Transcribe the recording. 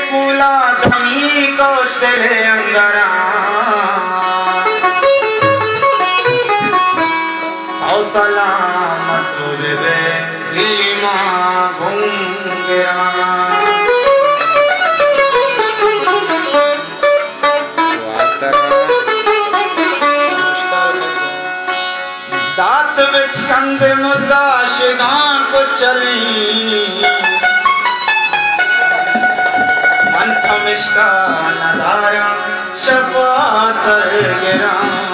پولا دمی کوشتر اندراں، او سلامت بہ بے دلی ما گنگراں۔ دات بچکند مداشگاں کچلی، من پمشکا نداراں شپا سرگراں۔